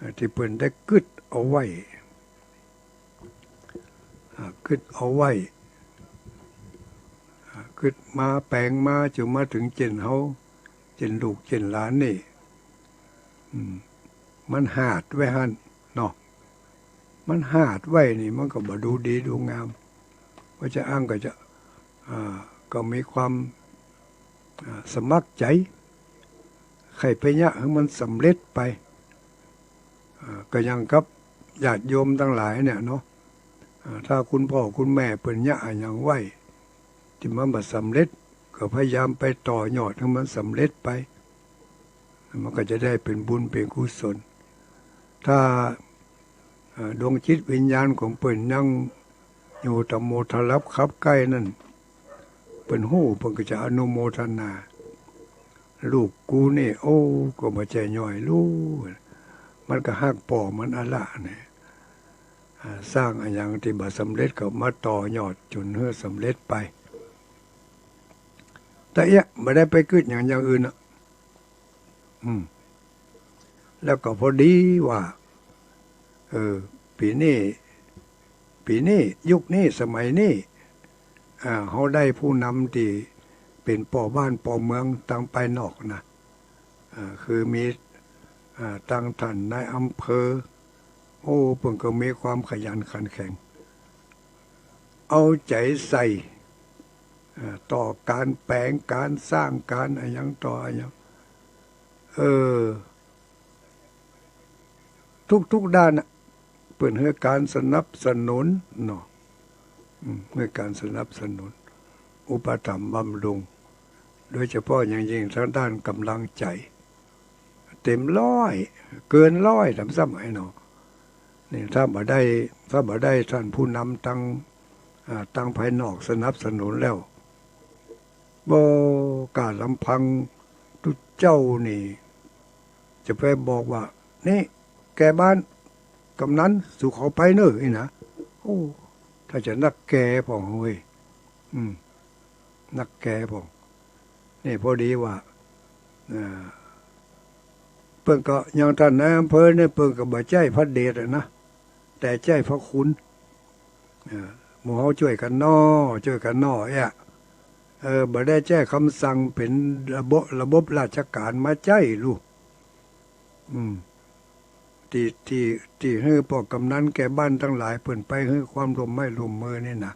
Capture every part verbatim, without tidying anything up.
อ่า ตี้เปิ้นได้กึ๊ดเอาไว้ อ่า กึ๊ดเอาไว้ อ่า กึ๊ดมาแป๋งมาจ๋นมาเถิงเจ้นเฮา เจ้นลูกเจ้นหลานนี่ อืม มันหาดไว้หั้นเนาะ มันหาดไว้นี่มันก็บ่ดูดีดูงาม เพราะจะอ้างก็จะ อ่า ก็มีความ อ่า สมัครใจ๋ ใค่ไปเยียะหื้อมันสำเร็จไป อ่า ก็อย่างกับญาติโยมตังหลายเนี่ยเนาะ อ่า ถ้าคุณพ่อคุณแม่เปิ้นเยียะอะหยังไว้ ตี้มันบ่สำเร็จ ก็พยายามไปต่อยอดหื้อมันสำเร็จไป มันก็จะได้เป๋นบุญเป๋นกุศล ถ้า อ่า ดวงจิตวิญญาณของเปิ้นยังอยู่ตะมุตะลับคับใก้นั้น เปิ้นฮู้ เปิ้นก็จะอนุโมทนา ลูกกูนี่ โอ้ ก็บ่ใจ้ย่อยลูก มันก็ฮักป้อมันอะละเนี่ย อ่า สร้างอะหยังตี้บ่สำเร็จก็มาต่อยอดจ๋นหื้อสำเร็จไป แต่เอ๊ะ บ่ได้ไปกึ๊ดหยังอย่างอื่นอะ อืม แล้วก็พอดีว่า เออ ปี๋นี้ ปี๋นี้ ยุคนี้ สมัยนี้ อ่า เฮาได้ผู้นำตี้เป๋นป้อบ้านป้อเมืองตางภายนอกนะ อ่า คือมี อ่า ตางต้านนายอำเภอ โอ้ เปิ้นก็มีความขยันขันแข็ง เอาใจ๋ใส่ อ่า ต่อก๋านแป๋ง ก๋านสร้าง ก๋านอะหยังต่ออะหยัง เออ ทุกๆ ด้านน่ะ เปิ้นหื้อก๋านสนับสนุนเนาะ อืม หื้อก๋านสนับสนุน อุปถัมภ์บำรุง โดยเฉพาะอย่างยิ่งตางด้านก๋ำลังใจ๋ เต็มร้อย เกินร้อย ต๋ามสมัยเนาะ นี่ถ้าบ่ได้ ถ้าบ่ได้ต้านผู้นำตาง อ่า ตางภายนอกสนับสนุนแล้ว บ่ ก้าลำพังตุ๊เจ้านี่ จะไปบอกว่า นี่ แก่บ้าน กำนัน สูเข้าไปเน่อ นี่นะ โอ้ ถ้าจะนักแก่พ่องเว้ย อืม นักแก่พ่อง นี่พอดีว่า อ่า เปิ้นก็อย่างต้านนายอำเภอเนี่ย เปิ้นก็บ่ใจ๊พระเดชอะนะ แต่ใจ๊พระคุณ อ่า หมู่เฮาจ้วยกั๋นน้อ จ้วยกั๋นน้อ เอ๊ะ เออ บ่ได้ใจ๊กำสั่งเป๋นระบบ ระบบราชก๋านมาใจ๊ลูก อืม ตี้ ตี้ ตี้หื้อป้อกำนันแก่บ้านตังหลายเปิ้นไปหื้อความร่วมไม้ร่วมมือนี่นะ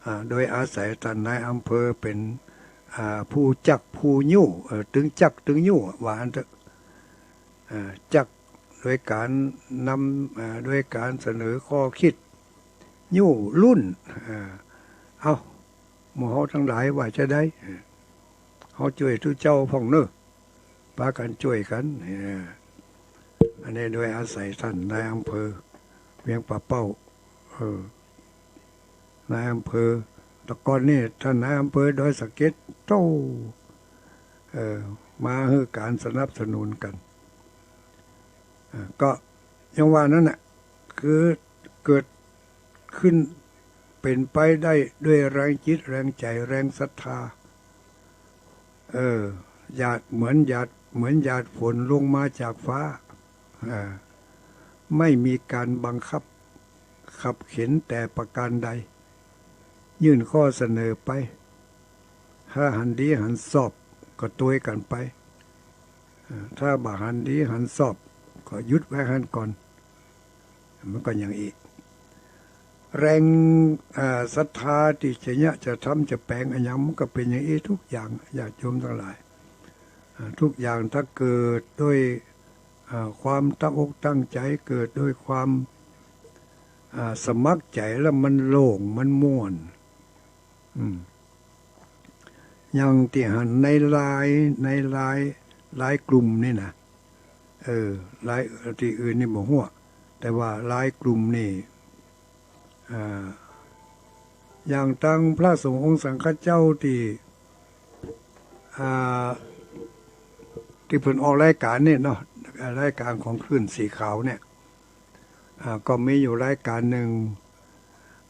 อ่า โดยอาศัยต้านนายอำเภอเป๋น อ่า ผู้จั๊กผู้ยู้ เอ่อ ตึงจั๊กตึงยู้ ว่าอั้นเต๊อะ อ่า จั๊กโดยก๋านนำ อ่า โดยก๋านเสนอข้อคิด ยู้รุ่น อ่า เอ้า หมู่เฮาตังหลายว่าจาใด เฮาจ้วยตุ๊เจ้าพ่องเน่อ ปากั๋นจ้วยกั๋น เออ อันนี้โดยอาศัยต้านนายอำเภอเวียงป่าเป้า เออ นายอำเภอ แต่ก่อนนี่ต้านนายอำเภอดอยสะเก็ดโต้ เออ มาหื้อก๋านสนับสนุนกั๋น เออ ก็อย่างว่านั้นน่ะ คือเกิดขึ้นเป๋นไปได้ด้วยแรงจิตแรงใจ๋แรงศรัทธา เออ หยาด เหมือนหยาด เหมือนหยาดฝนลงมาจากฟ้า เออ ไม่มีการบังคับขับเข็นแต่ประการใด ยื่นข้อเสนอไป ถ้าหันดีหันชอบก็ตวยกั๋นไป เออ ถ้าบ่หันดีหันชอบก็หยุดไว้หั้นก่อน มันก็อย่างอี้ แรง อ่า ศรัทธาตี้จะเยียะจะทำจะแป๋งอะหยัง มันก็เป๋นอย่างอี้ทุกอย่าง ญาติโยมตังหลาย อ่า ทุกอย่างถ้าเกิดด้วย อ่า ความตั้งอกตั้งใจ๋ เกิดด้วยความ อ่า สมัครใจ๋แล้วมันโล่ง มันม่วน อืม อย่างตี้หันในไลน์ ในไลน์ ไลน์กลุ่มนี่นะ เออ ไลน์ตี้อื่นนี่บ่ฮู้ แต่ว่าไลน์กลุ่มนี่ อ่า อย่างตางพระสงฆ์องค์สังฆเจ้าตี้ อ่า ตี้เปิ้นออกรายก๋านนี่เนาะ รายก๋านของคลื่นสีขาวเนี่ย อ่า ก็มีอยู่รายก๋านนึ่ง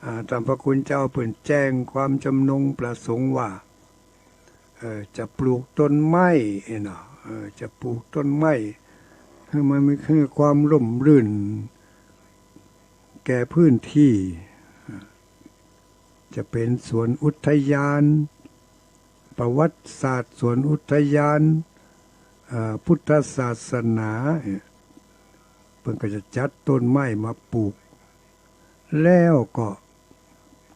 อ่า ต้านพระคุณเจ้าเปิ้นแจ้งความจำนงประสงค์ว่า เอ่อ จะปลูกต้นไม้เนาะ เอ่อ จะปลูกต้นไม้ มันมีความร่มรื่นแก่พื้นที่ จะเป๋นสวนอุทยาน ประวัติศาสตร์สวนอุทยาน เอ่อ พุทธศาสนา เปิ้นก็จะจัดต้นไม้มาปลูก แล้วก็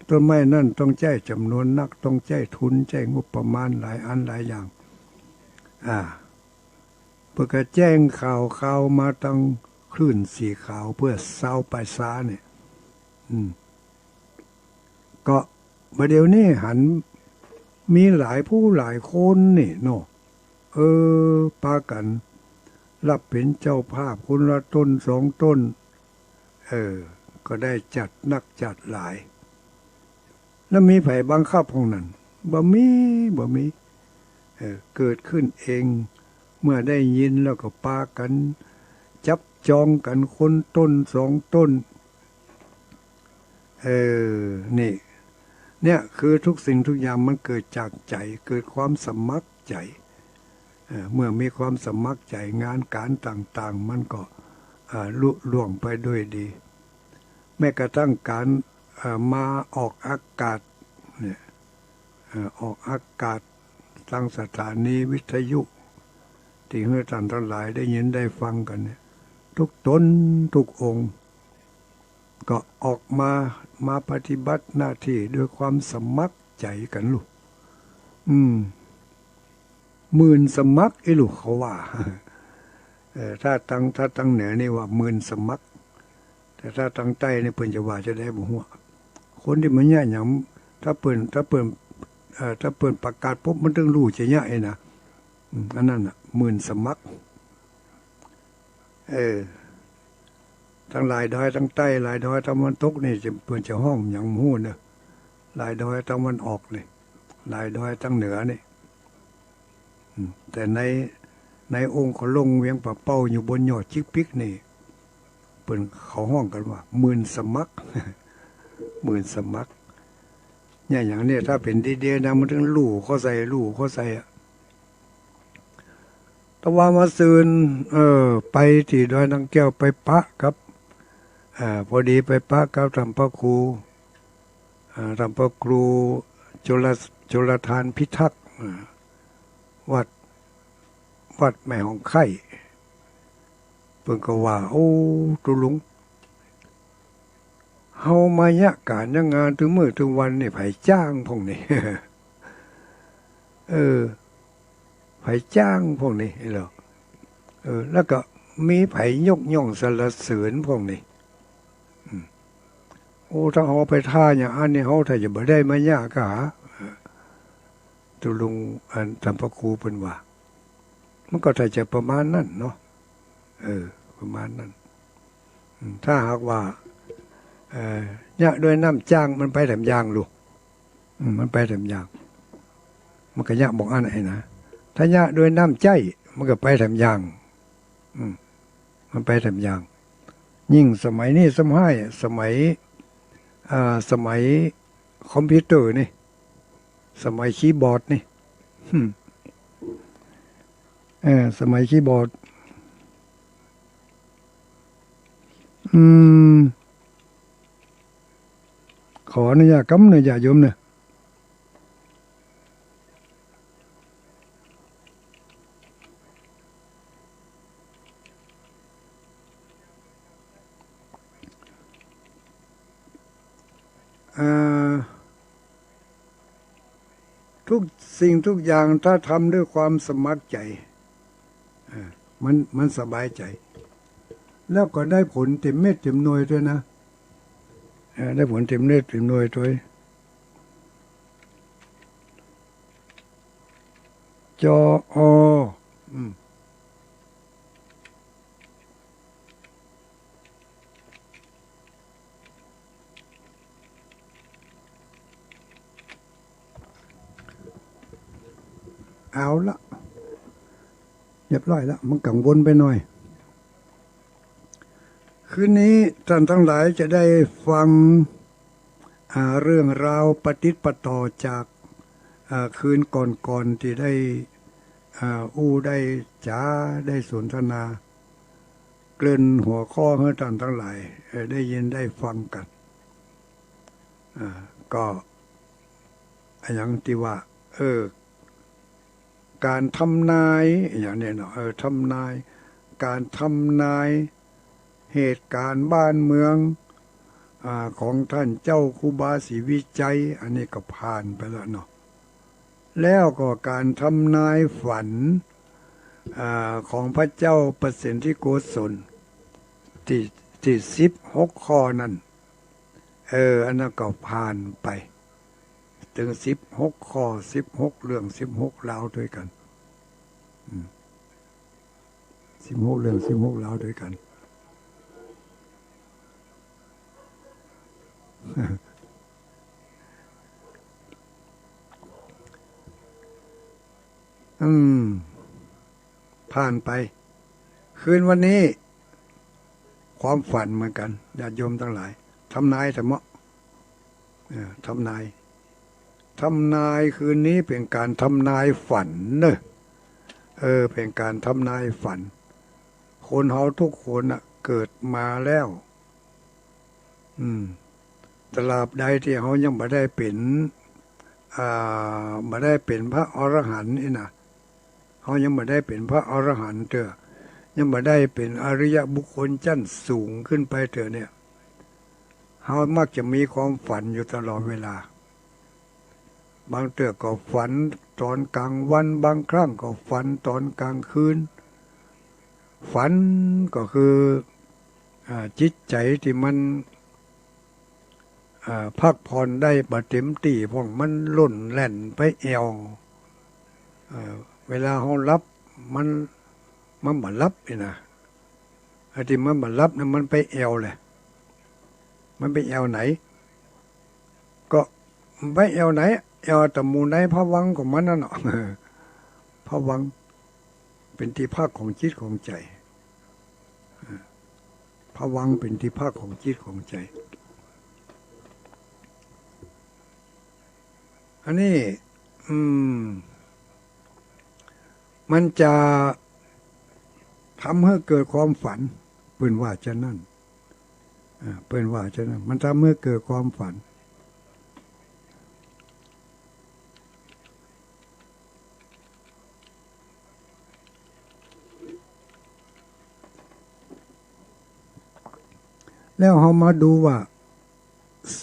ต้นไม้นั้นต้องใจ๊จ๋ำนวนนัก ต้องใจ๊ทุน ใจ๊งบประมาณหลายอันหลายอย่าง อ่า เปิ้นก็แจ้งข่าวคราวมาตางคลื่นสีขาวเปื้อซาวปายซาเนี่ย อืม ก็บ่าเดี่ยวนี้หันมีหลายผู้หลายคนนี่เนาะ เออ ปากั๋นฮับเป๋นเจ้าภาพคนละต้นสองต้น เออ ก็ได้จัดนักจัดหลาย แล้วมีใผบังคับพ่องนั้น บ่มี บ่มี เออ เกิดขึ้นเอง เมื่อได้ยินแล้วก็ปากั๋นจับจองกั๋นคนต้นสองต้น เออ นี่ เนี่ยคือทุกสิ่งทุกอย่างมันเกิดจากใจ๋ เกิดความสมัครใจ๋ เอ่อ เมื่อมีความสมัครใจ๋ งานก๋านต่างๆ มันก็ เอ่อ ลุล่วงไปด้วยดี แม้กระทั่งก๋าน เอ่อ มาออกอากาศเนี่ย เอ่อ ออกอากาศตางสถานีวิทยุ ตี้หื้อต้านตังหลายได้ยินได้ฟังกั๋นเนี่ย ทุกต๋นทุกองค์ ก็ออกมา มาปฏิบัติหน้าตี้ด้วยความสมัครใจ๋กั๋นลูก อืม หมื่นสมัครอี้ลูกเขาว่า เออ ถ้าตาง ถ้าตางเหนือนี่ว่าหมื่นสมัคร แต่ถ้าตางใต้นี่เปิ้นจะว่าจาใดบ่ฮู้ คนตี้มาเยียะหยัง ถ้าเปิ้น ถ้าเปิ้น เอ่อ ถ้าเปิ้นประกาศปุ๊บมันตึงฮู้จะเยียะไอ้นะ อืม อันนั้นน่ะ หมื่นสมัคร เออ ตางหลายดอยตางใต้ หลายดอยตางตะวันตกนี่จะ เปิ้นจะฮ้องหยังบ่ฮู้เน่อ หลายดอยตางตะวันออกนี่ หลายดอยตางเหนือนี่ อืม แต่ใน ในองค์เขาลงเวียงป่าเป้าอยู่บนยอดจิกปิกนี่ เปิ้นเขาฮ้องกั๋นว่าหมื่นสมัคร หมื่นสมัคร เนี่ย อย่างเนี่ย ถ้าเป๋นดีๆ นะ มันตึงฮู้เข้าใจ๋ ฮู้เข้าใจ๋อะ ตะวามาซืน เออ ไปตี้ดอยนางแก้ว ไปปะกับ อ่า พอดีไปปะกับต้านพระครู อ่า ต้านพระครูจุล จุลธานพิทักษ์ อ่า วัด วัดแม่ฮ่องไคล้ เปิ้นก็ว่า โอ้ ตุ๊ลุง เฮามาเยียะก๋านเยียะงานตึงมื้อตึงวันนี่ ใผจ้างพ่องนี่ เออ ใผจ้างพ่องนี่เหรอ เออ แล้วก็มีใผยกย่องสรรเสริญพ่องนี่ อืม โอ้ ถ้าเฮาไปท่าอย่างอั้นนี่ เฮาถ้าจะบ่ได้มาเยียะกา เออ ตุ๊ลุง อันต้านพระครูเปิ้นว่า มันก็ถ้าจะประมาณนั้นเนาะ เออ ประมาณนั้น อืม ถ้าหากว่า เอ่อ เยียะด้วยน้ำจ้าง มันไปแถมอย่างลูก อืม มันไปแถมอย่าง มันก็เยียะบ่อั้นไอ้นะ ถ้าเยียะด้วยน้ำใจ๊ มันก็ไปแถมอย่าง อืม มันไปแถมอย่าง ยิ่งสมัยนี้ซ้ำฮ้าย สมัย อ่า สมัยคอมพิวเตอร์นี่ สมัยคีย์บอร์ดนี่ อืม เออ สมัยคีย์บอร์ด อืม ขออนุญาตกำเน่อญาติโยมเน่อ อ่า ทุกสิ่งทุกอย่างถ้าทำด้วยความสมัครใจ๋ อ่า มัน มันสบายใจ๋ แล้วก็ได้ผลเต๋มเม็ดเต๋มหน่วยตวยนะ เออ ได้ผลเต๋มเม็ดเต๋มหน่วยตวย จอ อ อืม เอาละ เรียบร้อยละ มันกังวลไปหน่อย คืนนี้ต้านตังหลายจะได้ฟัง อ่า เรื่องราวปะติดปะต่อจาก อ่า คืนก่อนๆ ตี้ได้ อ่า อู้ได้จ๋า ได้สนทนา เกริ่นหัวข้อหื้อต้านตังหลาย เออ ได้ยินได้ฟังกั๋น อ่า ก็ อะหยังตี้ว่า เออ ก๋านทำนาย อะหยังเนี่ยเนาะ เออ ทำนาย ก๋านทำนาย เหตุก๋ารณ์บ้านเมือง อ่า ของต้านเจ้าครูบาศรีวิชัย อันนี้ก็ผ่านไปแล้วเนาะ แล้วก็ก๋านทำนายฝัน อ่า ของพระเจ้าประสิทธิโกศล ตี้ ตี้สิบหกข้อนั้น เออ อันนั้นก็ผ่านไป เถิงสิบหกข้อ สิบหกเรื่อง สิบหกราวตวยกั๋น อืม สิบหกเรื่อง สิบหกราวตวยกั๋น อืม ผ่านไป คืนวันนี้ ความฝันเหมือนกั๋น ญาติโยมตังหลาย ทำนายเถาะเนาะ เออ ทำนาย ทำนายคืนนี้เป๋นก๋านทำนายฝันเนาะ เออ เป๋นก๋านทำนายฝัน คนเฮากู้คนน่ะ เกิดมาแล้ว อืม ตราบใดตี้เฮายังบ่ได้เป๋น อ่า บ่ได้เป๋นพระอรหันต์นี่นะ เฮายังบ่ได้เป๋นพระอรหันต์เตื้อ ยังบ่ได้เป๋นอริยบุคคลชั้นสูงขึ้นไปเตื้อเนี่ย เฮามักจะมีความฝันอยู่ตลอดเวลา บางเตื้อก็ฝันต๋อนก๋างวัน บางครั้งก็ฝันต๋อนก๋างคืน ฝันก็คือ อ่า จิตใจ๋ตี้มัน อ่า พักผ่อนได้บ่เต๋มตี้ เพราะมันล่นแล่นไปแอ่ว เอ่อ เวลาเฮาหลับ มัน มันบ่หลับนี่นะ ไอ้ตี้มันบ่หลับนั้นมันไปแอ่วแหละ มันไปแอ่วไหน ก็ไปแอ่วไหน แอ่วตะหมู่ในภวังค์ของมันนั่นเนาะ ภวังค์เป๋นตี้พักของจิตของใจ๋ ภวังค์เป๋นตี้พักของจิตของใจ๋ อันนี้ อืม มันจะทำหื้อเกิดความฝัน เปิ้นว่าจานั้น อ่า เปิ้นว่าจานั้น มันทำหื้อเกิดความฝัน แล้วเฮามาดูว่า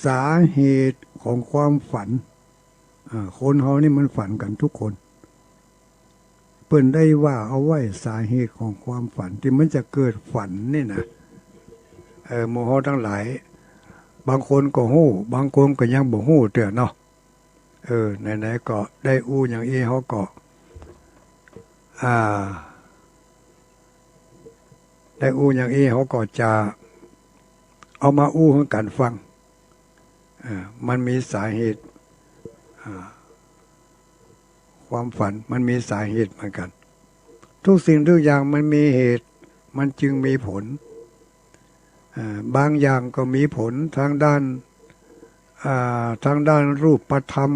สาเหตุของความฝัน อ่า คนเฮานี่มันฝันกั๋นกู้คน เปิ้นได้ว่าเอาไว้สาเหตุของความฝันตี้มันจะเกิดฝันนี่นะ เออ หมู่เฮาตังหลาย บางคนก็ฮู้ บางคนก็ยังบ่ฮู้เตื้อเนาะ เออ ไหนๆ ก็ได้อู้อย่างอี้ เฮาก็ อ่า ได้อู้อย่างอี้ เฮาก็จะเอามาอู้หื้อกั๋นฟัง อ่า มันมีสาเหตุ อ่า ความฝันมันมีสาเหตุเหมือนกั๋น ทุกสิ่งทุกอย่างมันมีเหตุ มันจึงมีผล อ่า บางอย่างก็มีผลตางด้าน อ่า ตางด้านรูปธรรม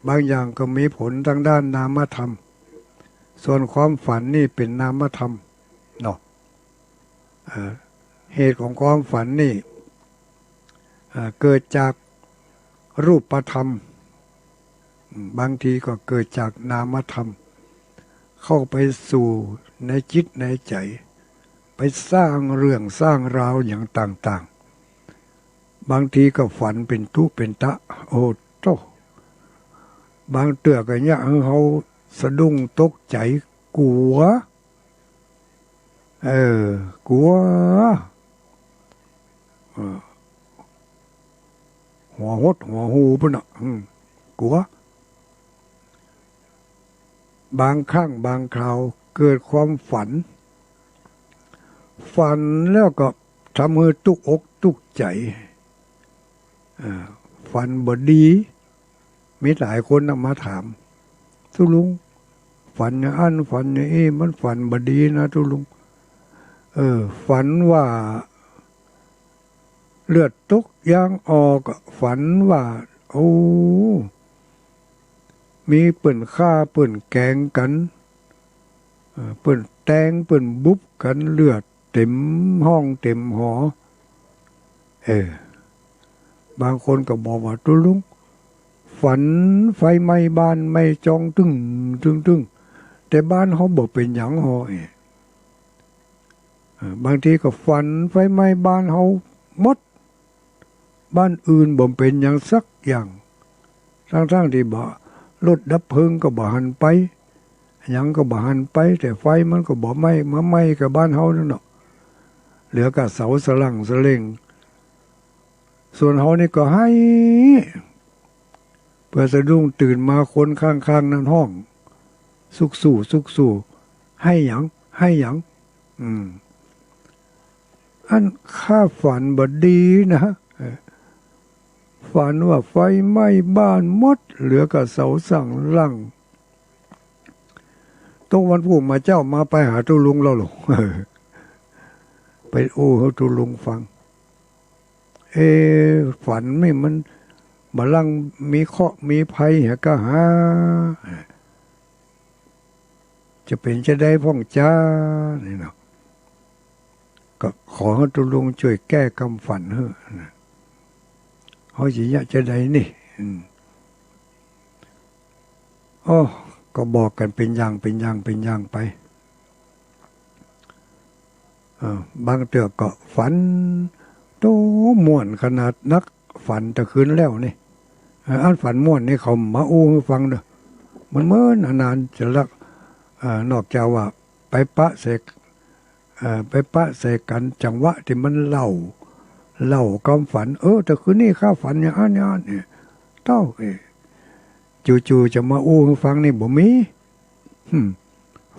บางอย่างก็มีผลตางด้านนามธรรม ส่วนความฝันนี่เป๋นนามธรรมเนาะ อ่า เหตุของความฝันนี่ อ่า เกิดจากรูปธรรม อืม บางทีก็เกิดจากนามธรรม เข้าไปสู่ในจิตในใจ๋ ไปสร้างเรื่องสร้างราวอย่างต่างๆ บางทีก็ฝันเป๋นตุ๊เป๋นตะ โอ้โธ่ บางเตื้อก็เยียะหื้อเฮาสะดุ้งตกใจ๋ กั๋ว เออ กั๋ว เออ หัวหดหัวฮู่ปุ้นน่ะ อืม กั๋ว บางครั้งบางคราวเกิดความฝัน ฝันแล้วก็ทำหื้อตุ๊กอกตุ๊กใจ๋ อ่า ฝันบ่ดี มีหลายคนน่ะมาถาม ตุ๊ลุง ฝันอย่างอั้น ฝันอย่างอี้ มันฝันบ่ดีนะตุ๊ลุง เออ ฝันว่าเลือดตกยางออก ฝันว่า โอ้ มีเปิ้นฆ่าเปิ้นแก๋งกั๋น เอ่อ เปิ้นแตงเปิ้นบุบกั๋น เลือด เต็มห้องเต็มหอ เออ บางคนก็บอกว่า ตุ๊ลุง ฝันไฟไหม้บ้านไหม้จองตึ้งตึ้งตึ้ง แต่บ้านเฮาบ่เป๋นหยังฮอ เออ เออ บางทีก็ฝันไฟไหม้บ้านเฮาหมด บ้านอื่นบ่เป๋นหยังสักอย่าง ตึงๆ ตี้บ่ รถดับเพลิงก็บ่หันไป หยังก็บ่หันไป แต่ไฟมันก็บ่ไหม้ มาไหม้กับบ้านเฮานั่นเนาะ เหลือก้าเสาสะหลังสะเหล่ง ส่วนเฮานี่ก็ไห้ เปื้อสะดุ้งตื่นมาคนข้างๆ นั้นฮ้อง สุกสู้ สุกสู้ ไห้หยัง ไห้หยัง อืม อันข้าฝันบ่ดีนะ เออ ฝันว่าไฟไหม้บ้านหมด เหลือก้าเสาสะหลัง ตกวันพูกมาเจ๊ามาไปหาตุ๊ลุงเล่าลูก ไปอู้หื้อตุ๊ลุงฟัง เอ ฝันนี่มันบ่ลังมีเคราะห์มีภัยเหียก้าหา จะเป๋นจาใดพ่องจา นี่เนาะ ก็ขอหื้อตุ๊ลุงจ้วยแก้กำฝันหื้อนะ เฮาจะเยียะจาใดนี่ อืม อ้อ ก็บอกกั๋นเป๋นอย่าง เป๋นอย่าง เป๋นอย่างไป เออ บางเตื้อก็ฝัน โตม่วนขนาดนัก ฝันแต่คืนแล้วนี่ เออ อันฝันม่วนนี่เขามาอู้หื้อฟังเน่อ มันเหมือนนานๆ จะลัก เอ่อ นอกจากว่าไปปะใส่ เอ่อ ไปปะใส่กั๋นจังหวะตี้มันเล่า เล่ากำฝัน เออ แต่คืนนี้ข้าฝันอย่างอั้นอย่างอั้นเนี่ย เต้า เออ จู่ๆ จะมาอู้หื้อฟังนี่บ่มี หึ่ม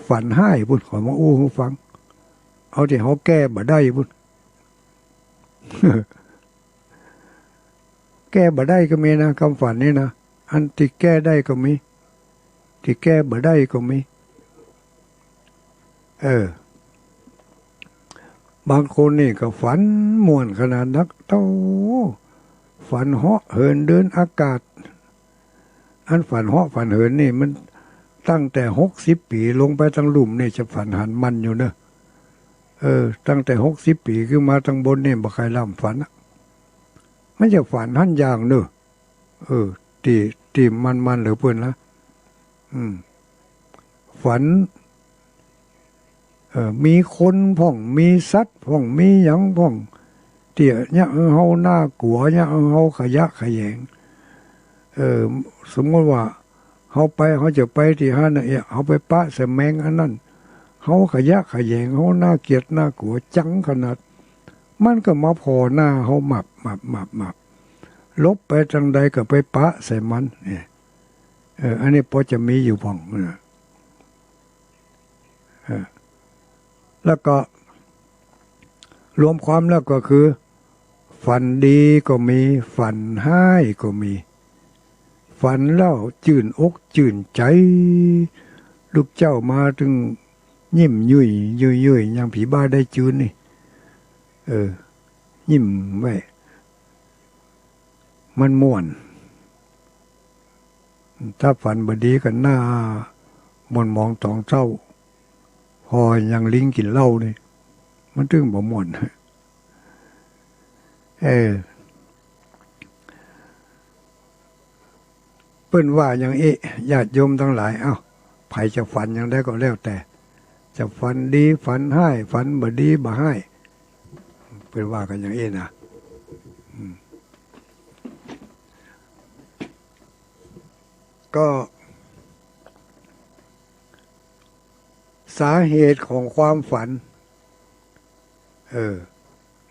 ฝันฮ้ายปุ้น เขามาอู้หื้อฟัง เอาตี้เฮาแก้บ่ได้ปุ้น แก้บ่ได้ก็มีนะ กำฝันนี่นะ อันตี้แก้ได้ก็มี ตี้แก้บ่ได้ก็มี เออ บางคนนี่ก็ฝันม่วนขนาดนัก เต้า ฝันเหาะเหินเดินอากาศ อันฝันเหาะฝันเหินนี่มันตั้งแต่หกสิบปี๋ลงไปตังลุ่มนี่จะฝันหันมันอยู่เน่อ เออ ตั้งแต่หกสิบปี๋ขึ้นมาตังบนนี่บ่ใค่ล้ำฝันอะ มันจะฝันหันอย่างเน่อ เออ ตี้ ตี้มันๆ เหลือเปิ้นละ อืม ฝัน เออ มีคนพ่อง มีสัตว์พ่อง มีหยังพ่อง ตี้เยียะหื้อเฮาน่ากั๋ว เยียะหื้อเฮาขยะแขยง เออ สมมุติว่าเฮาไป เฮาจะไปตี้หั้นน่ะ เอ๊ะ เฮาไปปะใส่แมงอันนั้น เฮาขยะแขยง เฮาน่าเกลียดน่ากั๋วจังขนาด มันก็มาผ่อหน้าเฮาหมับหมับหมับหมับ หลบไปตางใดก็ไปปะใส่มัน เนี่ย เออ อันนี้ปอจะมีอยู่พ่องนะ เออ แล้วก็รวมความแล้วก็คือ ฝันดีก็มี ฝันฮ้ายก็มี ฝันแล้วจื้นอกจื้นใจ๋ ลุกเจ๊ามาตึงยิ้มยุ่ยยุ่ยยุ่ย อย่างผีบ้าได้จืนนี่ เออ ยิ้มไว้ มันม่วน ถ้าฝันบ่ดีก็หน้าหม่นหมองต๋องเศร้า ห่ออย่างลิงกิ๋นเหล้านี่ มันตึงบ่ม่วน เออ เปิ้นว่าอย่างอี้ ญาติโยมตังหลาย เอ้า ใผจะฝันอย่างใดก็แล้วแต่ จะฝันดีฝันฮ้าย ฝันบ่ดีบ่ฮ้าย เปิ้นว่ากั๋นอย่างอี้นะ อืม ก็สาเหตุของความฝัน เออ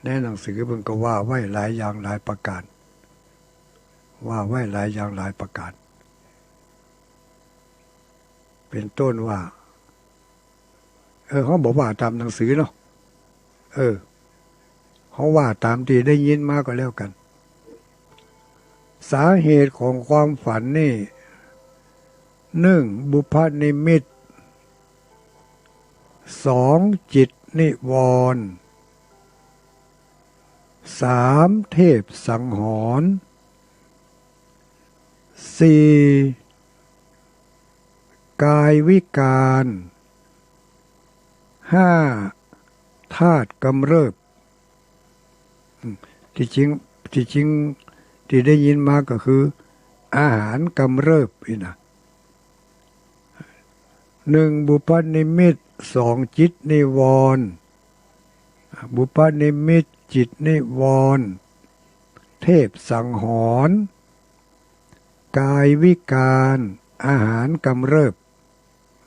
ในหนังสือเปิ้นก็ว่าไว้หลายอย่างหลายประก๋าน ว่าไว้หลายอย่างหลายประก๋าน เป๋นต้นว่า เออ เฮาบ่ว่าต๋ามหนังสือเนาะ เออ เฮาว่าต๋ามตี้ได้ยินมาก็แล้วกั๋น สาเหตุของความฝันนี่ นึ่ง บุพนิมิต สอง จิตนิวรณ์ สาม เทพสังหรณ์ สี่ กายวิการ ห้า ธ ธาตุกำเริบ อืม ตี้จริง ตี้จริง ตี้ได้ยินมาก็คือ อาหารกำเริบนี่นะ หนึ่ง บุพนิมิต สอง จิตนิวรณ์ บุพนิมิต จิตนิวรณ์ เทพสังหรณ์ กายวิการ อาหารกำเริบ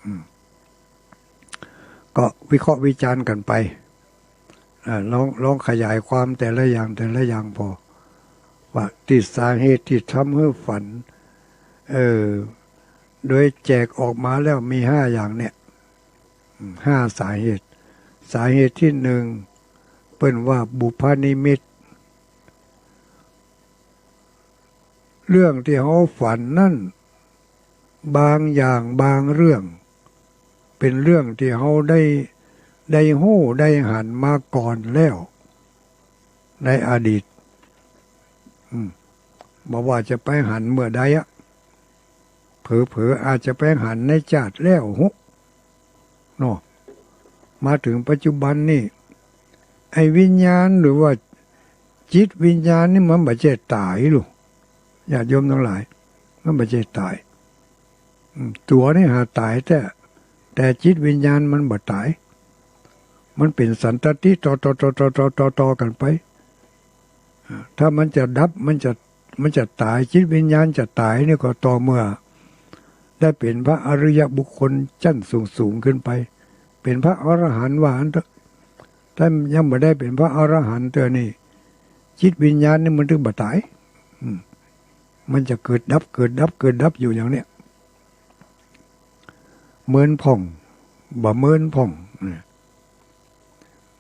อืม ก็วิเคราะห์วิจารณ์กั๋นไป อ่า ลอง ลองขยายความแต่ละอย่าง แต่ละอย่างผ่อ ว่าตี้สาเหตุตี้ทำหื้อฝัน เออ โดยแจกออกมาแล้วมีห้าอย่างเนี่ย อืม ห้าสาเหตุ สาเหตุตี้หนึ่ง เปิ้นว่าบุพนิมิต เรื่องตี้เฮาฝันนั้น บางอย่างบางเรื่อง เป๋นเรื่องตี้เฮาได้ ได้ฮู้ได้หันมาก่อนแล้ว ในอดีต อืม บ่ว่าจะไปหันเมื่อใดอะ เผลอๆ อาจจะไปหันในจาติแล้วฮะ เนาะ มาเถิงปัจจุบันนี่ ไอ้วิญญาณหรือว่าจิตวิญญาณนี่มันบ่ใจ้ต๋ายลูก ญาติโยมตังหลาย มันบ่ใจ้ต๋าย อืม ตั๋วนี่หาต๋ายแต๊ แต่จิตวิญญาณมันบ่ต๋าย มันเป๋นสันตติต่อๆๆๆๆๆ กั๋นไป อ่า ถ้ามันจะดับ มันจะ มันจะต๋าย จิตวิญญาณจะต๋ายนี่ก็ต่อเมื่อได้เป๋นพระอริยบุคคลชั้นสูงๆ ขึ้นไป เป๋นพระอรหันต์ว่าอั้นเต๊อะ ถ้ายังบ่ได้เป๋นพระอรหันต์เตื้อนี่ จิตวิญญาณนี่มันตึงบ่ต๋าย อืม มันจะเกิดดับ เกิดดับ เกิดดับอยู่อย่างเนี้ย เมินผ่อง บ่เมินผ่อง เนี่ย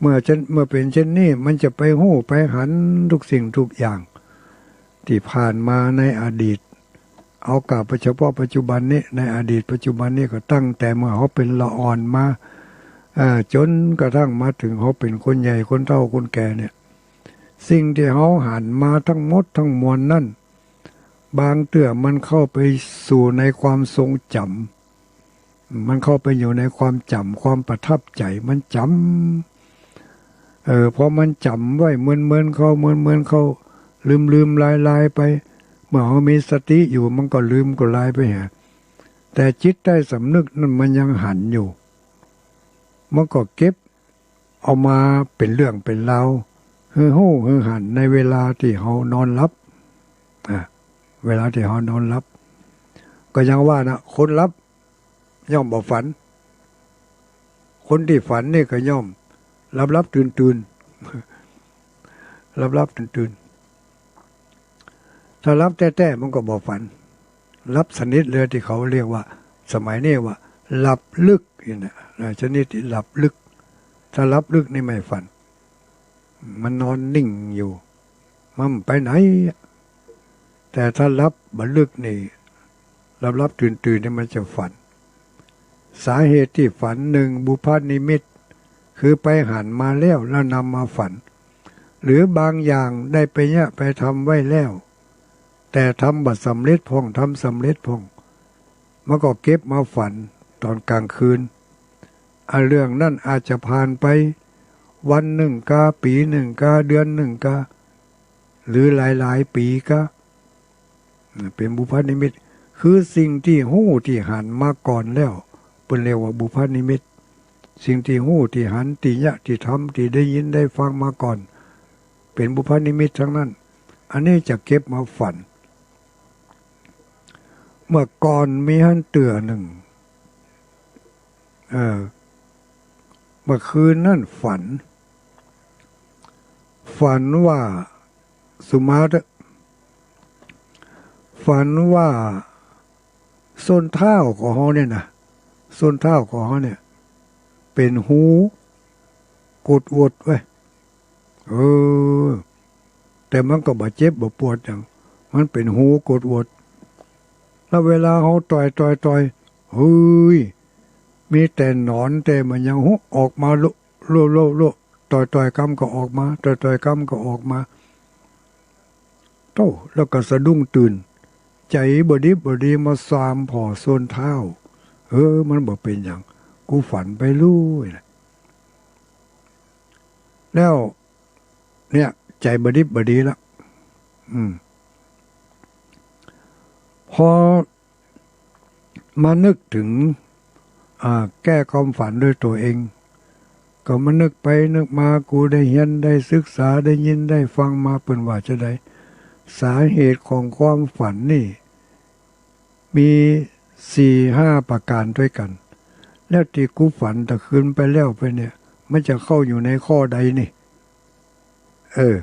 เมื่อเช่น เมื่อเป๋นเช่นนี้ มันจะไปฮู้ไปหันทุกสิ่งทุกอย่าง ตี้ผ่านมาในอดีต เอาก้าวไปเฉพาะปัจจุบันนี้ ในอดีตปัจจุบันนี้ก็ตั้งแต่เมื่อเฮาเป๋นละอ่อนมา เอ่อ จ๋นกระทั่งมาเถิงเฮาเป๋นคนใหญ่ คนเฒ่า คนแก่เนี่ย สิ่งตี้เฮาหันมาทั้งหมดทั้งมวลนั้น บางเตื้อมันเข้าไปสู่ในความทรงจ๋ำ มันเข้าไปอยู่ในความจ๋ำ ความประทับใจ๋ มันจ๋ำ เออ พอมันจ๋ำไว้ เมินๆ เข้า เมินๆ เข้า ลืมๆ ลายๆ ไป เมื่อเฮามีสติอยู่ มันก็ลืมก็ลายไปฮะ แต่จิตใต้สำนึกนั้นมันยังหันอยู่ มันก็เก็บ เอามาเป๋นเรื่องเป๋นราว หื้อฮู้หื้อหันในเวลาตี้เฮานอนหลับ อ่ะ เวลาตี้เฮานอนหลับ ก็ยังว่านะ คนหลับย่อมบ่ฝัน คนตี้ฝันนี่ก็ย่อมหลับๆ ตื่นๆ หลับๆ ตื่นๆ ถ้าหลับแต๊ๆ มันก็บ่ฝัน หลับสนิทเลย ตี้เขาเรียกว่า สมัยนี้ว่าหลับลึกนี่นะ เออ ชนิดตี้หลับลึก ถ้าหลับลึกนี่ไม่ฝัน มันนอนนิ่งอยู่ มันไปไหนอะ แต่ถ้าหลับบ่ลึกนี่ หลับๆ ตื่นๆ นี่มันจะฝัน สาเหตุตี้ฝัน หนึ่ง บุพนิมิต คือไปหันมาแล้ว แล้วนำมาฝัน หรือบางอย่างได้ไปเยียะไปทำไว้แล้ว แต่ทำบ่สำเร็จพ่อง ทำสำเร็จพ่อง มันก็เก็บมาฝันต๋อนกลางคืน อ่ะ เรื่องนั้นอาจจะผ่านไปวันนึ่งกา ปี๋นึ่งกา เดือนนึ่งกา หรือหลายๆ ปี๋กา เป๋นบุพนิมิต คือสิ่งตี้ฮู้ตี้หันมาก่อนแล้ว เปิ้นเรียกว่าบุพนิมิต สิ่งตี้ฮู้ตี้หัน ตี้เยียะตี้ทำ ตี้ได้ยินได้ฟังมาก่อน เป๋นบุพนิมิตตังนั้น อันนี้จะเก็บมาฝัน เมื่อก่อนมีหั้นเตื้อนึ่ง เออ เมื่อคืนนั้นฝัน ฝันว่า สุมาเต๊อะ ฝันว่า ส้นเท้าของเฮาเนี่ยนะ ส้นเท้าของเฮาเนี่ย เป๋นฮูกดหวดเว้ย เออ แต่มันก็บ่เจ็บบ่ปวดหยัง มันเป๋นฮูกดหวด แล้วเวลาเฮาต่อยต่อยต่อย เฮ้ย มีแต่หนอน แต่มันยังฮุออกมาโละโละโละโละ ต่อยต่อยกำก็ออกมา ต่อยต่อยกำก็ออกมา โธ่ แล้วก็สะดุ้งตื่น ใจ๋บ่ดิบบ่ดีมาซามผ่อส้นเท้า เออ มันบ่เป๋นหยัง กูฝันไปลู่แหละ แล้วเนี่ย ใจ๋บ่ดิบบ่ดีละ อืม พอมานึกเถิง อ่า แก้ความฝันด้วยตั๋วเอง ก็มานึกไปนึกมา กูได้เฮียนได้ศึกษา ได้ยินได้ฟังมา เปิ้นว่าจาใด สาเหตุของความฝันนี่ มีสี่ห้าประก๋านตวยกั๋น แล้วตี้กูฝันตะคืนไปแล้วไปเนี่ย มันจะเข้าอยู่ในข้อใดนี่ เออ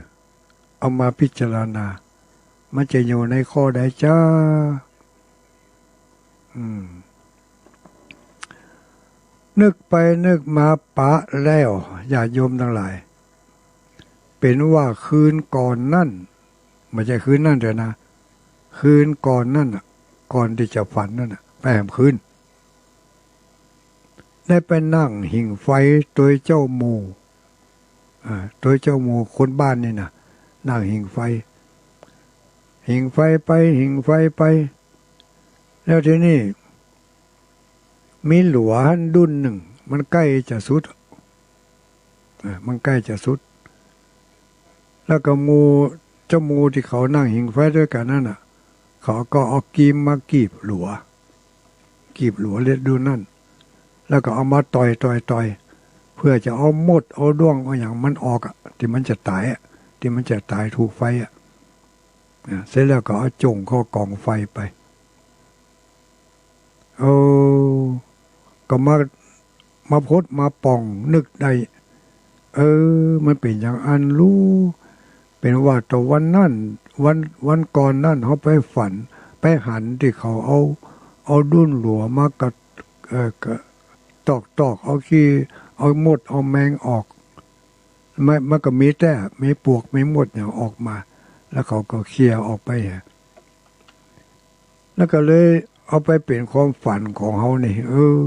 เอามาพิจารณา มันจะอยู่ในข้อใดจ๊ะ อืม นึกไปนึกมาปะแล้ว ญาติโยมตังหลาย เป๋นว่าคืนก่อนนั้น บ่ใจ้คืนนั้นเต๊อะนะ คืนก่อนนั้นน่ะ ก่อนตี้จะฝันนั้นน่ะ ไปแหมคืน ได้ไปนั่งหิ่งไฟตวยเจ้าหมู่ อ่า ตวยเจ้าหมู่คนบ้านนี่น่ะ นั่งหิ่งไฟ หิ่งไฟไป หิ่งไฟไป แล้วทีนี้ มีหลัวหั้นดุ้นนึ่ง มันใก้จะสุด อ่า มันใก้จะสุด แล้วก็หมู่ เจ้าหมู่ตี้เขานั่งหิ่งไฟตวยกั๋นนั้นน่ะ เขาก็เอากีมมากีบหลัว กีบหลัวเล็กดุ้นนั้น แล้วก็เอามาต่อย ต่อย ต่อย เปื้อจะเอามด เอาด้วง เอาหยังมันออกอะ ตี้มันจะต๋ายอะ ตี้มันจะต๋ายถูกไฟอะ อ่า เสร็จแล้วก็เอาจ้งเข้ากองไฟไป เออ ก็มา มาพดมาป่องนึกได้ เออ มันเป๋นอย่างอั้นลู เป๋นว่าตะวันนั้น วัน วันก่อนนั้นเฮาไปฝัน ไปหันตี้เขาเอา เอาดุ้นหลัวมากระ เอ่อ กระ ตอกๆ เอาขี้ เอามด เอาแมงออก มัน มันก็มีแต๊ มีปลวก มีมดหยังออกมา แล้วเขาก็เขี่ยออกไปอะ แล้วก็เลยเอาไปเป๋นความฝันของเฮานี่ เออ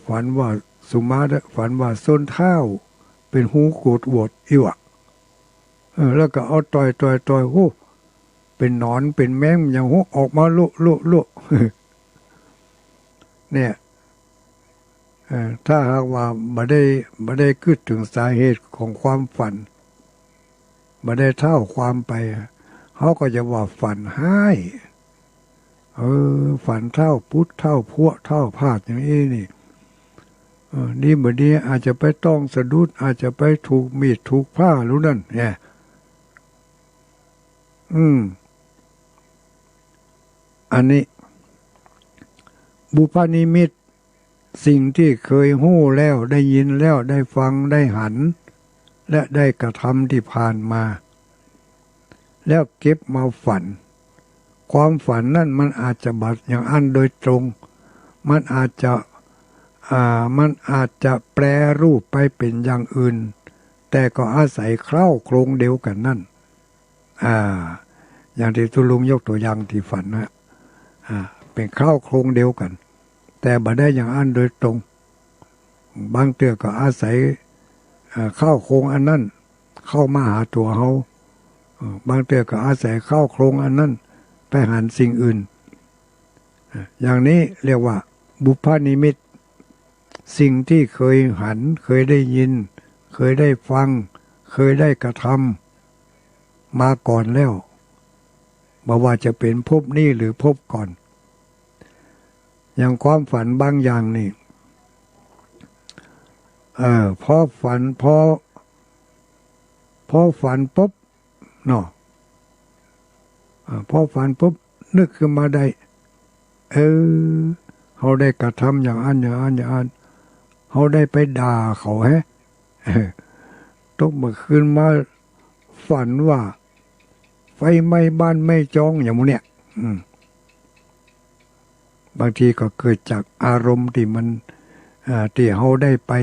ฝันว่าสุมาเต๊อะ ฝันว่าส้นเท้าเป๋นฮูโหว่ๆ อี้หว่า เออ แล้วก็เอาต่อยๆๆ โอ้ เป๋นหนอนเป๋นแมงหยังฮู้ ออกมาโละๆๆ เนี่ย เอ่อ ถ้าหากว่าบ่ได้ บ่ได้กึ๊ดเถิงสาเหตุของความฝัน บ่ได้เท้าความไป เฮาก็จะว่าฝันฮ้าย เออ ฝันเท้าปุ๊ด เท้าพั๊ว เท้าพลาดอย่างอี้นี่ เออ ดีบ่ดีอาจจะไปต้องสะดุด อาจจะไปถูกมีดถูกผ้าลูกนั้น เนี่ย อืม อันนี้ บุพนิมิต สิ่งที่เคยฮู้แล้ว ได้ยินแล้ว ได้ฟัง ได้หัน และได้กระทำที่ผ่านมา แล้วเก็บมาฝัน ความฝันนั่นมันอาจจะบ่อย่างอั้นโดยตรง มันอาจจะ อ่า มันอาจจะแปรรูปไปเป๋นอย่างอื่น แต่ก็อาศัยเคล้าโครงเดียวกั๋นนั่น อ่า อย่างตี้ตุ๊ลุงยกตั๋วอย่างตี้ฝันนะ อ่า เป๋นเคล้าโครงเดียวกั๋น แต่บ่ได้อย่างอั้นโดยตรง บางเตื้อก็อาศัย เอ่อ เคล้าโครงอันนั้นเข้ามาหาตั๋วเฮา เอ่อ บางเตื้อก็อาศัยเคล้าโครงอันนั้นไปหันสิ่งอื่น เอ่อ อย่างนี้เรียกว่าบุพนิมิต สิ่งที่เคยหัน เคยได้ยิน เคยได้ฟัง เคยได้กระทำมาก่อนแล้ว บ่ว่าจะเป๋นภพนี้หรือภพก่อน อย่างความฝันบางอย่างนี่ เอ่อ พอฝัน พอ พอฝันปุ๊บเนาะ อ่า พอฝันปุ๊บ นึกขึ้นมาได้ เออ เฮาได้กระทำอย่างอั้น อย่างอั้น อย่างอั้น เฮาได้ไปด่าเขาแฮะ เออ ตกเมื่อคืนมา ฝันว่าไฟไหม้บ้านไหม้จ๊อง อย่างหมู่เนี่ย อืม บางทีก็เกิดจากอารมณ์ตี้มัน อ่า ตี้เฮาได้ไป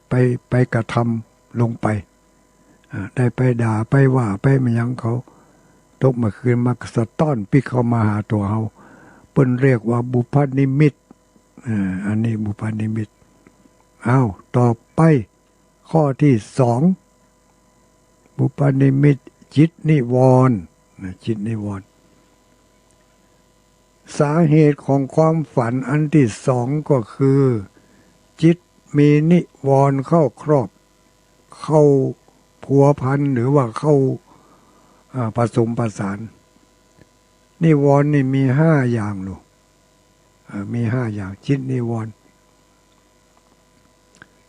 ไป ไปกระทำลงไป อ่า ได้ไปด่า ไปว่า ไปหยังเขา ตกเมื่อคืนมาก็สะต๊อนปิ๊กเข้ามาหาตั๋วเฮา เปิ้นเรียกว่าบุพนิมิต อ่า อันนี้บุพนิมิต อ้าว ต่อไป ข้อตี้สอง บุพนิมิตจิตนิวรณ์ นะ จิตนิวรณ์ สาเหตุของความฝันอันตี้สองก็คือ จิตมีนิวรณ์เข้าครอบ เข้าผัวพันหรือว่าเข้า อ่า ผสมประสาน นิวรณ์นี่มีห้าอย่างลูก อ่า มีห้าอย่าง จิตนิวรณ์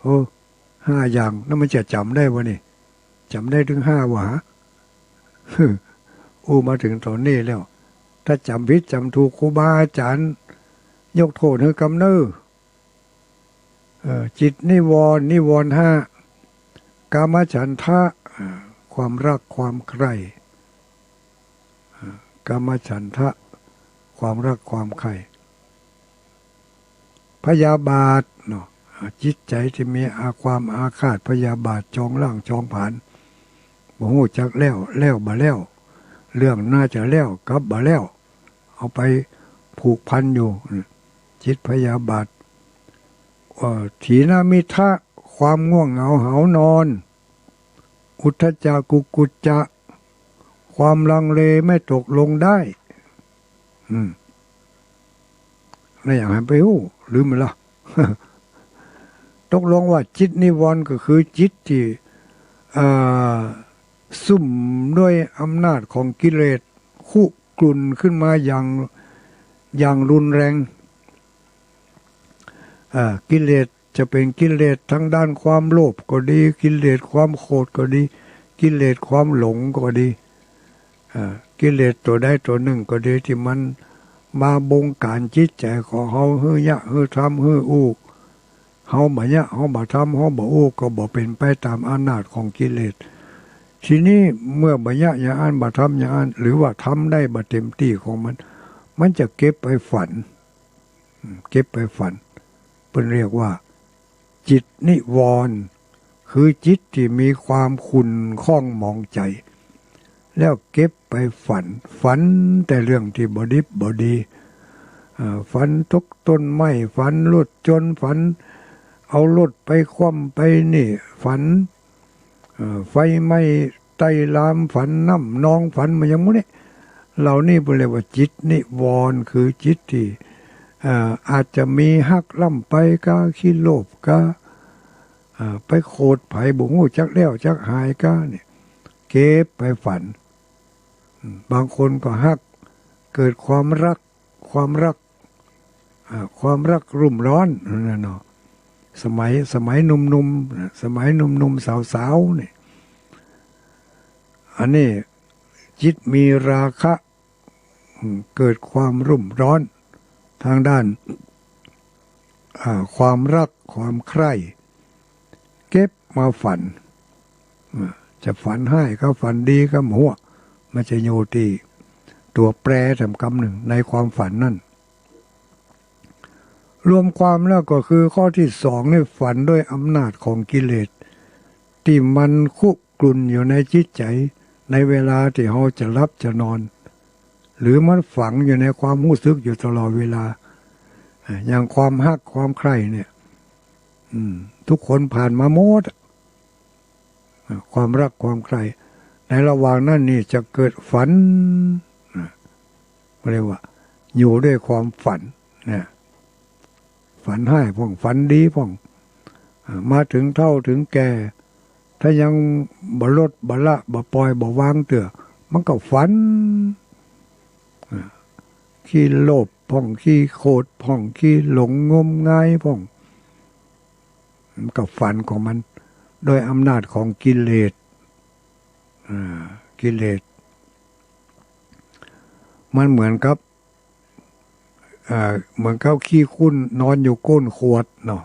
โอ้ ห้าอย่าง แล้วมันจะจ๋ำได้บ่นี่ จ๋ำได้ตึงห้าบ่ฮะ อู้มาเถิงต๋อนนี้แล้ว ถ้าจ๋ำผิดจ๋ำถูก ครูบาอาจ๋ารย์ยกโต้ษหื้อกำเน่อ เอ่อ จิตนิวรณ์ นิวรณ์ห้า กามฉันทะ อ่า ความรักความใคร่ อ่า กามฉันทะ ความรักความใคร่ พยาบาทเนาะ อ่า จิตใจ๋ตี้มีอา ความอาฆาตพยาบาท จองล้างจองผลาญ บ่ฮู้จักแล้ว แล้วบ่แล้ว เรื่องน่าจะแล้ว กลับบ่แล้ว เอาไปผูกพันอยู่ จิตพยาบาท เอ่อ ถีนมิทธะ ความง่วงเหงาหาวนอน อุทธัจจะกุกุจจะ ความลังเลไม่ตกลงได้ อืม แล้วอย่างหันไปฮู้ ลืมไปละ ตกลงว่าจิตนิวรณ์ก็คือจิตตี้ เอ่อ ซุ่มด้วยอำนาจของกิเลสคุกรุ่นขึ้นมาอย่าง อย่างรุนแรง อ่า กิเลสจะเป๋นกิเลสทางด้านความโลภก็ดี กิเลสความโขดก็ดี กิเลสความหลงก็ดี อ่า กิเลสตั๋วใดตั๋วนึ่งก็ดี ตี้มันมาบงก๋านจิตใจ๋ของเฮา หื้อเยียะ หื้อทำ หื้ออู้ เฮาบ่เยียะ เฮาบ่ทำ เฮาบ่อู้ ก็บ่เป๋นไปต๋ามอำนาจของกิเลส ทีนี้เมื่อบ่เยียะอย่างอั้น บ่ทำอย่างอั้น หรือว่าทำได้บ่เต๋มตี้ของมัน มันจะเก็บไปฝัน อืม เก็บไปฝัน เปิ้นเรียกว่า จิตนิวรณ์ คือจิตตี้มีความขุ่นข้องหมองใจ๋ แล้วเก็บไปฝัน ฝันแต่เรื่องตี้บ่ดิบบ่ดี เอ่อ ฝันตกต้นไม้ ฝันรถชน ฝันเอารถไปคว่ำไปนี่ ฝัน เอ่อ ไฟไหม้ใต้ลาม ฝันน้ำนอง ฝันมาอย่างหมู่นี้ เหล่านี้เปิ้นเรียกว่าจิตนิวรณ์ คือจิตตี้ เอ่อ อาจจะมีฮักล้ำไปกา ขี้โลภกา เอ่อ ไปโขดใผบ่ฮู้จักแล้วจักหายกา เนี่ย เก็บไปฝัน อืม บางคนก็ฮัก เกิดความรัก ความรัก อ่า ความรักรุ่มร้อนนั่นน่ะเนาะ สมัย สมัยหนุ่มๆ นะ สมัยหนุ่มๆ สาวๆ นี่ อันนี้จิตมีราคะ อืม เกิดความรุ่มร้อนทางด้าน อ่า ความรัก ความใคร่ เก็บมาฝัน อ่า จะฝันฮ้ายกา ฝันดีกา บ่ฮู้ มันจะอยู่ตี้ตั๋วแปรต๋ามกำนึ่งในความฝันนั่น รวมความแล้วก็คือข้อตี้สองนี่ ฝันด้วยอำนาจของกิเลส ตี้มันคุกรุ่นอยู่ในจิตใจ๋ ในเวลาตี้เฮาจะหลับจะนอน หรือมันฝังอยู่ในความฮู้สึกอยู่ตลอดเวลา อ่า อย่างความฮักความใคร่เนี่ย อืม ทุกคนผ่านมาหมดอะ อ่า ความรักความใคร่ ในระหว่างนั้นนี่จะเกิดฝัน อ่า เรียกว่าอยู่ด้วยความฝันนะ ฝันฮ้ายพ่อง ฝันดีพ่อง อ่า มาเถิงเฒ่าเถิงแก่ ถ้ายังบ่ลด บ่ละ บ่ปล่อย บ่วางเตื้อ มันก็ฝัน อ่า ขี้โลภพ่อง ขี้โขดพ่อง ขี้หลงงมงายพ่อง มันก็ฝันของมัน โดยอำนาจของกิเลส อ่า กิเลส มันเหมือนกับ อ่า เหมือนกับขี้ขุ่นนอนอยู่ก้นขวดเนาะ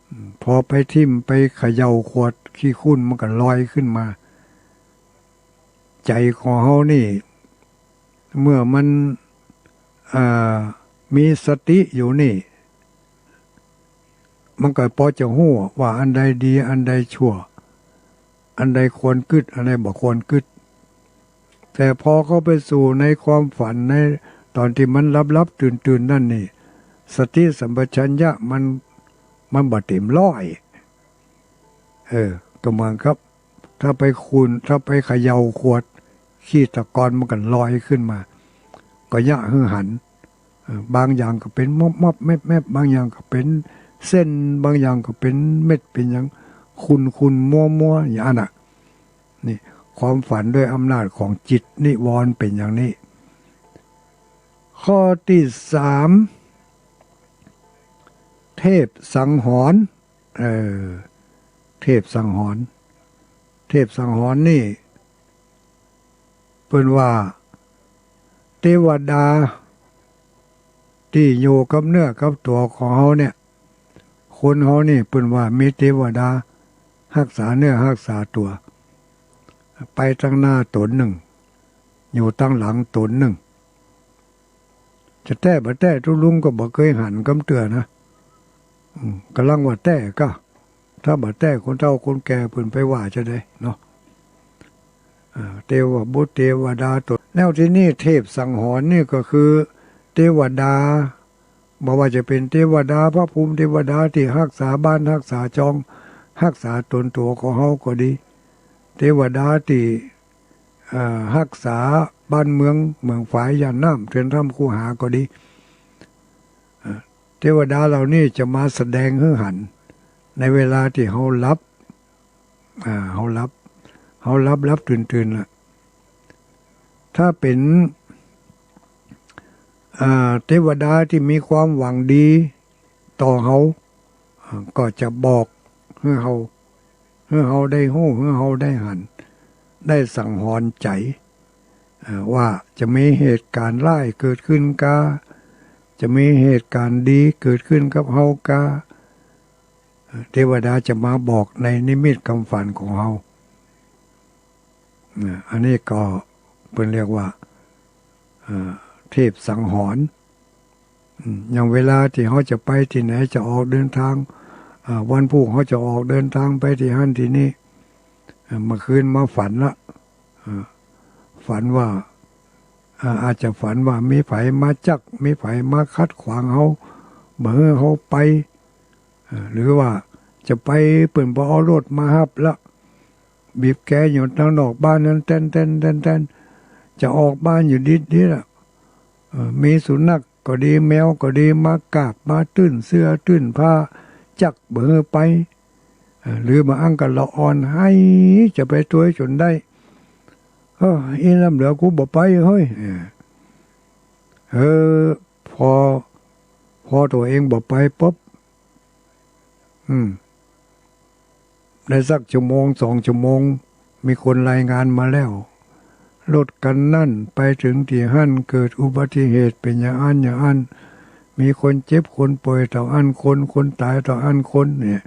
อืม พอไปทิ่มไปเขย่าขวด ขี้ขุ่นมันก็ลอยขึ้นมา ใจ๋ของเฮานี่ เมื่อมัน อ่า มีสติอยู่นี่ มันก็ปอจะฮู้ว่าอันใดดี อันใดชั่ว อันใดควรกึ๊ด อันใดบ่ควรกึ๊ด แต่พอเข้าไปสู่ในความฝัน ในต๋อนตี้มันหลับๆ ตื่นๆ นั่นนี่ สติสัมปชัญญะมัน มันบ่เต๋มร้อย เออ ก็เหมือนกับ ถ้าไปขุ่น ถ้าไปเขย่าขวด ขี้ตะกอนมันก็ลอยขึ้นมา ก็เยียะหื้อหัน เอ่อ บางอย่างก็เป๋นมอบๆ แมบๆ บางอย่างก็เป๋นเส้น บางอย่างก็เป๋นเม็ด เป๋นหยัง ขุ่นๆ มัวๆ อย่างนั้นน่ะ นี่ ความฝันด้วยอำนาจของจิตนิวรณ์เป๋นอย่างนี้ ข้อตี้สาม เทพสังหรณ์ เออ เทพสังหรณ์ เทพสังหรณ์นี่ เปิ้นว่า เตวดา ตี้อยู่กับเนื้อกับตั๋วของเฮาเนี่ย คนเฮานี่เปิ้นว่ามีเตวดา ฮักษาเนื้อฮักษาตั๋ว ไปตังหน้าต๋นนึ่ง อยู่ตังหลังต๋นนึ่ง จะแต๊บ่แต๊ ตุ๊ลุงก็บ่เกยหันกำเตื้อนะ อืม ก่ำลังว่าแต๊ก่ะ ถ้าบ่แต๊คนเฒ่าคนแก่เปิ้นไปว่าจะใดเนาะ อ่า เตวบุตรเตวดาต๋น แล้วทีนี้เทพสังหรณ์นี่ก็คือเตวดา บ่ว่าจะเป๋นเตวดาพระภูมิ เตวดาตี้ฮักษาบ้านฮักษาจอง ฮักษาต๋นตั๋วของเฮาก็ดี เตวดาตี้ เอ่อ ฮักษาบ้านเมือง เมืองฝาย ย่านน้ำ เทือนถ้ำคูหาก็ดี เอ่อ เตวดาเหล่านี้จะมาแสดงหื้อหัน ในเวลาตี้เฮาหลับ อ่า เฮาหลับ เฮาหลับหลับตื่นตื่นละ ถ้าเป๋น อ่า เตวดาตี้มีความหวังดีต่อเฮา อ่า ก็จะบอกหื้อเฮา หื้อเฮาได้ฮู้ หื้อเฮาได้หัน ได้สังหรณ์ใจ๋ อ่า ว่าจะมีเหตุก๋ารณ์ร้ายเกิดขึ้นกา จะมีเหตุก๋ารณ์ดีเกิดขึ้นกับเฮากา เทวดาจะมาบอกในนิมิตความฝันของเฮา อ่า อันนี้ก็เปิ้นเรียกว่า อ่า เทพสังหรณ์ อืม อย่างเวลาตี้เฮาจะไปตี้ไหน จะออกเดินทาง อ่า วันพูกเฮาจะออกเดินทางไปตี้หั้นตี้นี่ อ่า เมื่อคืนมาฝันละ อ่า ฝันว่า อ่า อาจจะฝันว่ามีใผมาจัก มีใผมาขัดขวางเฮา บ่หื้อเฮาไป อ่า หรือว่าจะไปเปิ้นบ่เอารถมาฮับละ บีบแกอยู่ตังนอกบ้านนั้น แต๊นๆ ๆ จะออกบ้านอยู่ดิดๆ ละ เอ่อ มีสุนัขก็ดี แมวก็ดี มากาบ มาตื้นเสื้อ ตื้นผ้า จักบ่หื้อไป เอ่อ หรือบางอั้นก็ละอ่อนไห้ จะไปตวยจ๋นได้ เออ อี้ล้ำเหลือกูบ่ไปเฮ้ย เออ เออ พอ พอตั๋วเองบ่ไปปุ๊บ อืม ได้สักชั่วโมงสองชั่วโมง มีคนรายงานมาแล้ว รถคันนั้นไปเถิงตี้หั้น เกิดอุบัติเหตุเป๋นอย่างอั้นอย่างอั้น มีคนเจ็บคนป่วยเต้าอั้นคน คนต๋ายเต้าอั้นคน เนี่ย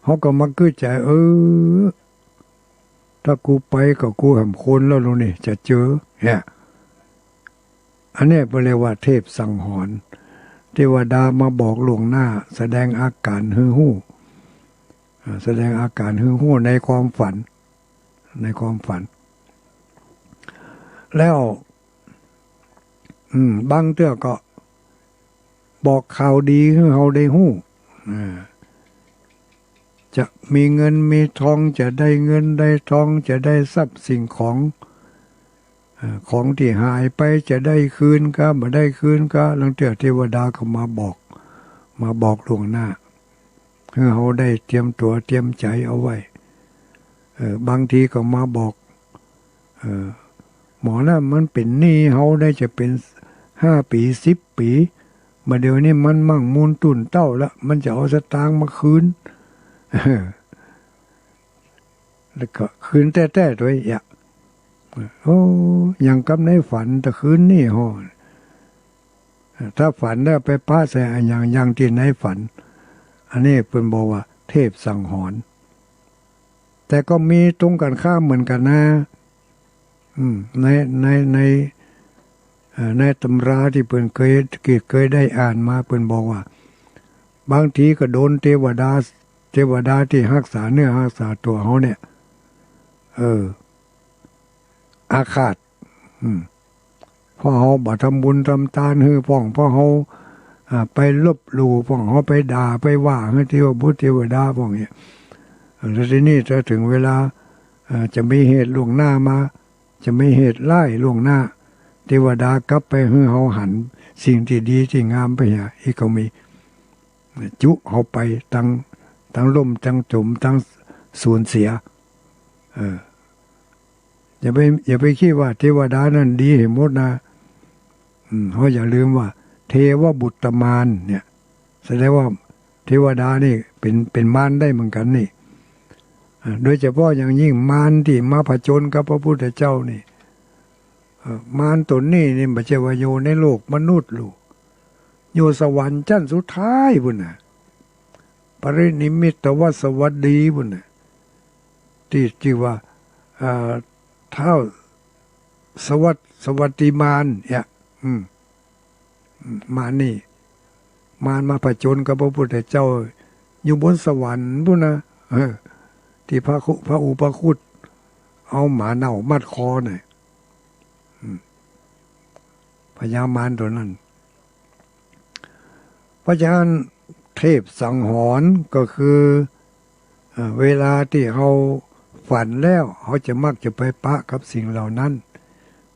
เฮาก็มาคึดใจ๋ เออ ถ้ากูไปก็กูแหมควรแล้วลูกนี่ จะเจอ เนี่ย อันเนี้ยเปิ้นเรียกว่าเทพสังหรณ์ เทวดามาบอกล่วงหน้า แสดงอาก๋ารหื้อฮู้ อ่า แสดงอาก๋ารหื้อฮู้ในความฝัน ในความฝัน แล้ว อืม บางเตื้อก็บอกข่าวดีหื้อเฮาได้ฮู้ อ่า จะมีเงินมีทอง จะได้เงินได้ทอง จะได้ทรัพย์สิ่งของ เอ่อ ของตี้หายไปจะได้คืนกา บ่ได้คืนกา ลางเตื้อเทวดาก็มาบอก มาบอกล่วงหน้า หื้อเฮาได้เตรียมตั๋วเตรียมใจ๋เอาไว้ เอ่อ บางทีก็มาบอก เอ่อ หมอน่ะมันเป๋นหนี้เฮาได้จะเป๋นห้าปี๋ สิบปี๋ บ่าเดี่ยวนี้มันมั่งมูลตุ้นเต้าละ มันจะเอาสตางค์มาคืน แล้วก็คืนแต๊ๆ ตวยอะ โอ้ อย่างกับในฝันตะคืนนี้ฮอ ถ้าฝันแล้วไปปะใส่อะหยัง อย่างตี้ในฝัน อันนี้เปิ้นบอกว่าเทพสังหรณ์ แต่ก็มีตรงกั๋นข้ามเหมือนกั๋นนะ อืม ใน ใน ใน เอ่อ ในตำราตี้เปิ้นเกย เกย เกยได้อ่านมา เปิ้นบอกว่า บางทีก็โดนเทวดา เทวดาตี้ฮักษาเนื้อฮักษาตั๋วเฮาเนี่ย เออ อาฆาต อืม เพราะเฮาบ่ทำบุญทำตานหื้อพ่อง เพราะเฮา อ่า ไปลบหลู่พ่อง เฮาไปด่าไปว่าหื้อเทวบุตรเทวดาพ่องเนี่ย แล้วทีนี้ถ้าเถิงเวลา อ่า จะมีเหตุล่วงหน้ามา จะมีเหตุร้ายล่วงหน้า เทวดากลับไปหื้อเฮาหันสิ่งตี้ดีตี้งามไปเหีย อี้ก็มี จุเฮาไปตัง ตังล่มตังจ๋มตังสูญเสีย เออ อย่าไป อย่าไปกึ๊ดว่าเตวดานั้นดีหื้อหมดนะ อืม เฮาอย่าลืมว่า เทวบุตรมารเนี่ย แสดงว่าเตวดานี่เป๋น เป๋นมารได้เหมือนกั๋นนี่ อ่า โดยเฉพาะอย่างยิ่งมารตี้มาผจญกับพระพุทธเจ้านี่ เอ่อ มารต๋นนี้นี่บ่ใจ้ว่าอยู่ในโลกมนุษย์ลูก อยู่สวรรค์จั้นสุดท้ายปู๊นน่ะ ปรินิมมิตวสวัสดีปู๊นน่ะ ตี้จื้อว่า เอ่อ ท้าวสวัส สวัสดีมารเนี่ย อืม มารนี่ มารมาผจญกับพระพุทธเจ้า อยู่บนสวรรค์ปู๊นน่ะ เออ ตี้พระคุ พระอุปคุตเอาหมาเน่ามัดคอน่ะ อืม พญามารต๋นนั้น เพราะฉะนั้นเทพสังหรณ์ก็คือ เอ่อ เวลาตี้เฮาฝันแล้ว เฮาจะมักจะไปปะกับสิ่งเหล่านั้น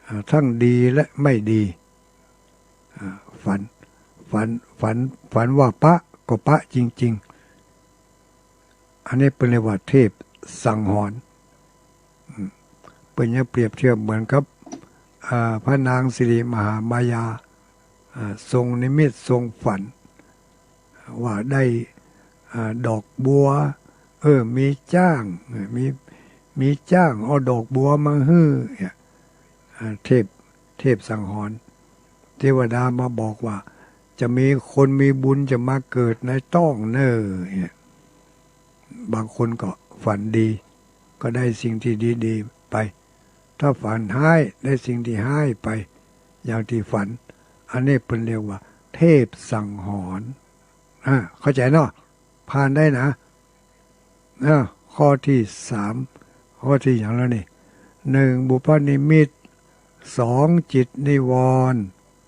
อ่า ทั้งดีและไม่ดี อ่า ฝัน ฝัน ฝัน ฝันว่าปะก็ปะจริงๆ อันนี้เปิ้นเรียกว่าเทพสังหรณ์ อืม เปิ้นจะเปรียบเทียบเหมือนกับ อ่า พระนางสิริมหามายา อ่า ทรงนิมิตทรงฝัน ว่าได้ อ่า ดอกบัว เออ มีจ๊าง เออ มี มีจ๊างเอาดอกบัวมาหื้อเนี่ย อ่า เทพ เทพสังหรณ์ เตวดามาบอกว่า จะมีคนมีบุญจะมาเกิดในต๊องเน่อเนี่ย บางคนก็ฝันดี ก็ได้สิ่งที่ดีๆ ไป ถ้าฝันฮ้ายได้สิ่งที่ฮ้ายไป อย่างตี้ฝัน อันนี้เปิ้นเรียกว่าเทพสังหรณ์ อ่า เข้าใจ๋เนาะ ผ่านได้นะ อ่า ข้อตี้สาม ข้อตี้หยังแล้วนี่ หนึ่ง บุพนิมิต สอง จิตนิวรณ์